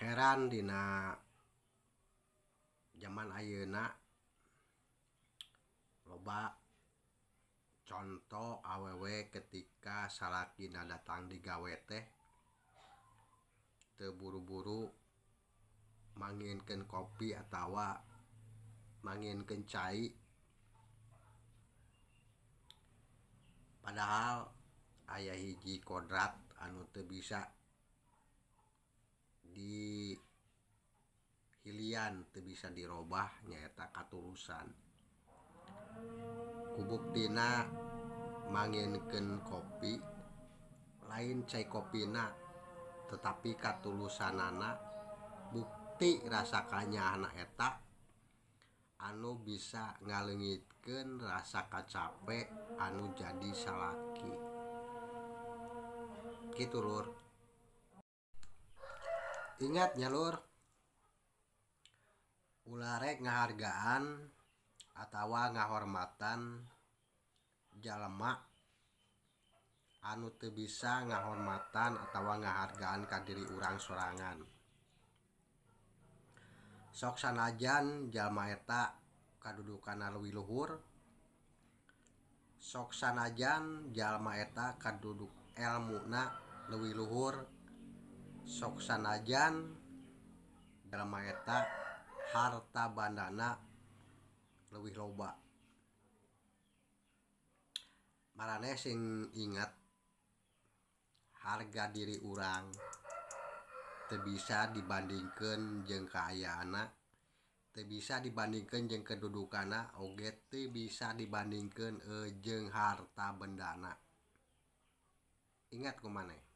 Heran dina jaman ayeuna loba conto awewe ketika salakina datang digawe teh teu buru-buru manginkeun kopi atawa manginkeun cai padahal aya hiji kodrat anu teu bisa dihilian teu bisa dirobah nyaeta katulusan. Kubuktina manginkeun kopi lain cai kopina tetapi katulusanana bukti rasa kanyaahna eta anu bisa ngaleungitkeun rasa kacape anu jadi salaki. Kitu lur. Ingat nya lur, ulah rek ngahargaan atawa ngahormatan jalema anu teu bisa ngahormatan atawa ngahargaan ka diri urang sorangan. Sok sanajan jalma eta kadudukanna leuwih luhur, sok sanajan jalma eta kaduduk elmuna leuwih luhur, sok sanajan jalma eta harta bandana leuwih loba. Maraneh sing inget harga diri urang teu bisa dibandingkeun jeung kaayaanna, teu bisa dibandingkeun jeung kedudukanna, oge teu bisa dibandingkeun jeung harta bendana. Ingat ku maneh.